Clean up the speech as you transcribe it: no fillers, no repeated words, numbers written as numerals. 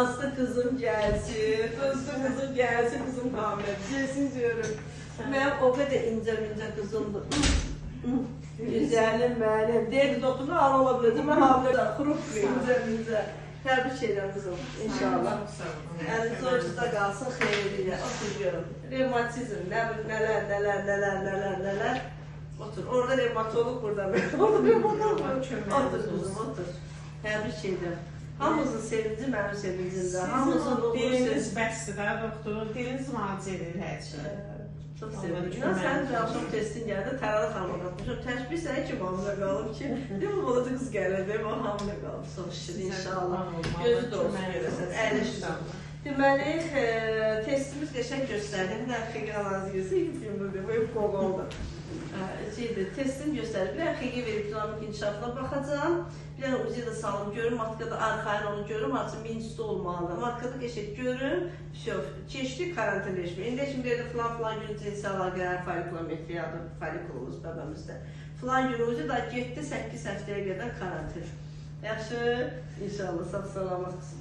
Danslı qızım gəlsin, dostu qızım gəlsin, qızım hamilə. Gəlsin diyorum. Mənim o qədər incə-mincə qızımdır. Güzelim mənim. Deyir doktoruna al ola biləcəm. Mən hamilə. Xruplu, incə-mincə. Təbrik edirəm qızım, inşallah. Əliniz ucuzda qalsın, xeyirliyə. Otur görüm. Revmatizm, nə bilim, nələr, nələr, nələr, nələr, nələr. Otur. Orada revmatolog, burada mən. Orada revmatolog. Otur qızım, otur. Təbrik edirəm. Hamımızın sevinci mənim sevincimdir. Hamımızın uğuru Diliniz sevinci. bəsdir də doktor. Diliniz müalicə edir hər şeyi. Çox Allah sevindim. kömək Sən olsun. dün axşam testin gəldi, Tərana xanıma qatmışam. Təşbih sənə kim hamilə qalıb ki? Değil mi, balaca qız gəlir, değil mi? O hamilə qalıb. Çox şükür inşallah. Gözü də olsun görəsən. Əyləşsin. Deməli, testimiz qəşəng göstərdi. Bir dənə xəqi analizi göstərdi. Bu hep qol oldu. Şeydir, testim göstərdi. Bir dənə xəqi verib dinamik inkişafına baxacağam. Bir dənə UZI də salım görüm, matkada arxayın onu görüm, artıq minüsdə olmalıdır. Matkada qəşəng görüm, vəsyo, keçdi karantin rejimi. İndi şimdi deyirdi filan filan gün cinsi əlaqələr folikulometriyadır, folikulumuz bəbəmizdə. Filan gün UZI da getdi 8 həftəyə qədər karantin. Yaxşı, inşallah sağ salamat qızım.